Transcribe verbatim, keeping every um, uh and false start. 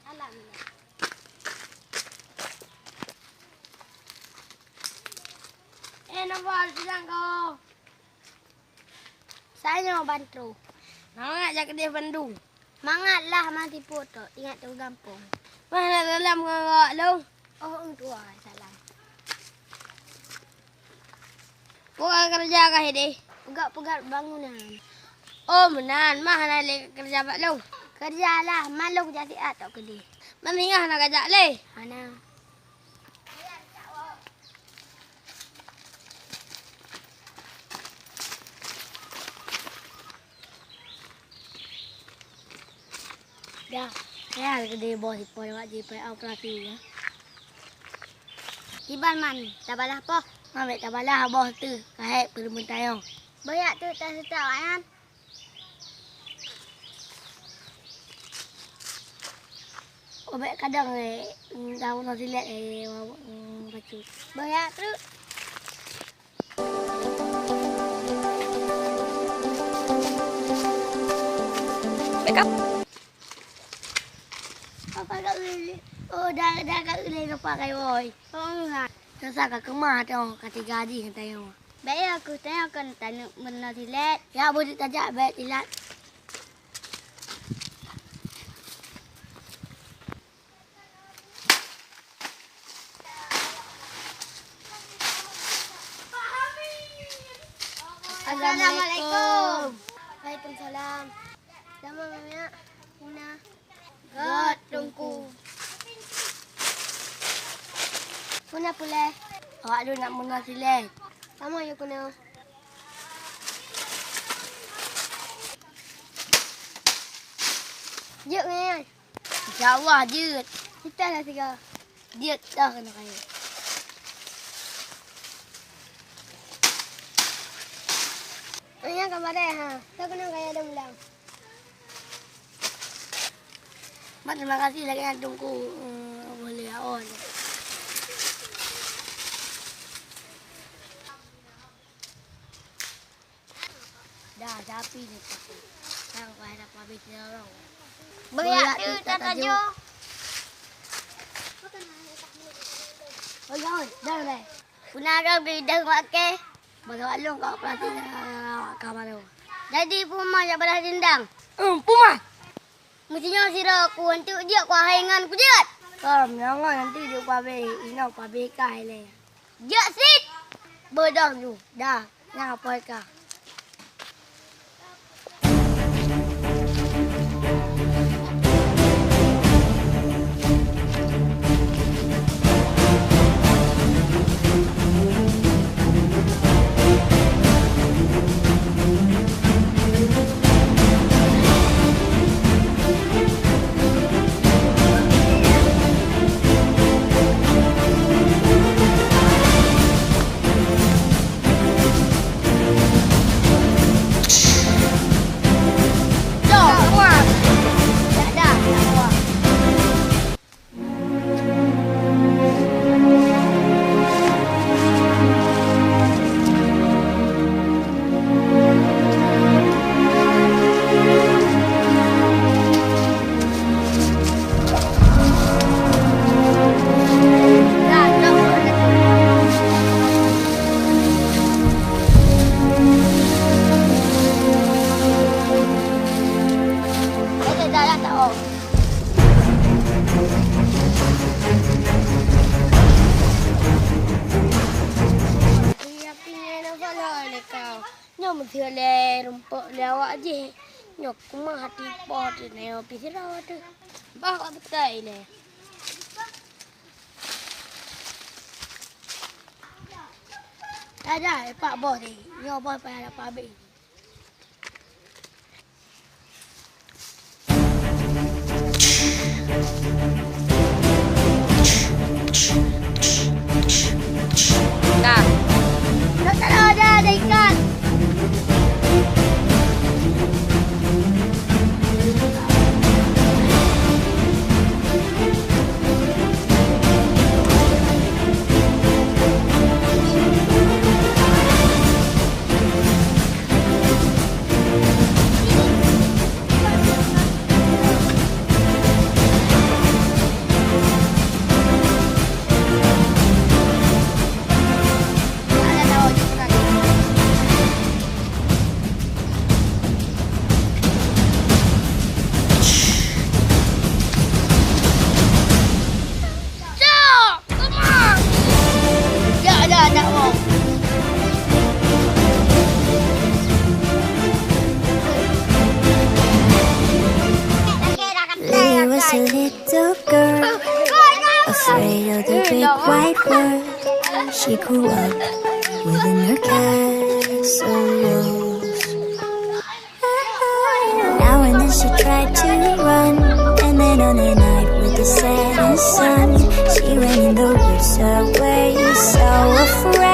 Eh, Nabal, sidang kau. Saya nyoe ban troh. Mangat jak keudeh bandum. Mangat lah, mati poto, ingat tu gampông. Bah, nak salam ngon awak lôn. Oh, eng tuha, salam. Peugah keureuja kah ideh? Peugah-peugah bangunan. Oh, meunan, mah hana lé keureuja bak lôn. Keureuja lah, malôh jak siat tok keudeh. Meuningah hana kajak lé. Hana. Dah, ya gede boh sipo awak jipai operasi ya. Kiban man, tabalah poh. Mabek tabalah boh tu, kahek peureumeun tayong. Boh yak tu tak setak awaknyan. Obek kadang eh, daun nasi lek eh, bacut. Boh yak tu. Makeup. Apa kak Lili? Oh, dah dah kak Lili lupa kai boy. Oh, enggak. Sasa kak kemah tu, kata gaji kata yo. Baik aku tanya kan tanya benar silat. Ya, boleh tajak baik silat. Assalamualaikum. Waalaikumsalam. Nama Mama? Muna. Göt, Teungku. Muna puleh. Awak dulu nak muna sileh. Sama yuk kena. Jeuet ngai. Insya Allah jeuet. Kita lah tiga. Jeuet dah kena kaya. Ayah ka badai ha. Tak kena kaya dah mulang. Mak terima kasih lagi yang tunggu eh, boleh awal. Dah, sapi ni. Nang kau ada pabis ni orang. Boyak tu tak tajuk. Oi, oi, dah deh. Puna kau beli dah makai. Bagaimana long kau pelatih kamar tu? Jadi puma jak balas dendam. Hmm, puma. Meusinyoe sidroe ku antuk jeuet ku ahai ngon kujeuet. Tom, nyang ngon nanti jeuet pabeh, inoe pabeh kai lé. Jeuet sit! Beudôh ju, dah, nyang apoi ka. Nyoe meuseuh lé rumpok lé awak jih. Nyoe kumaha tipoh teuh nyoe pih sidroe teuh. Bah, awak beutai lé. Ada, epak boh tadi. Nyoe boh payah dapat abéh. Nah. Dah tak ada, ada, ada ikan. Little girl, afraid of the big white world. She grew up within her castle walls. Now and then she tried to run, and then on a night with the setting sun, she ran in the woods away, so afraid.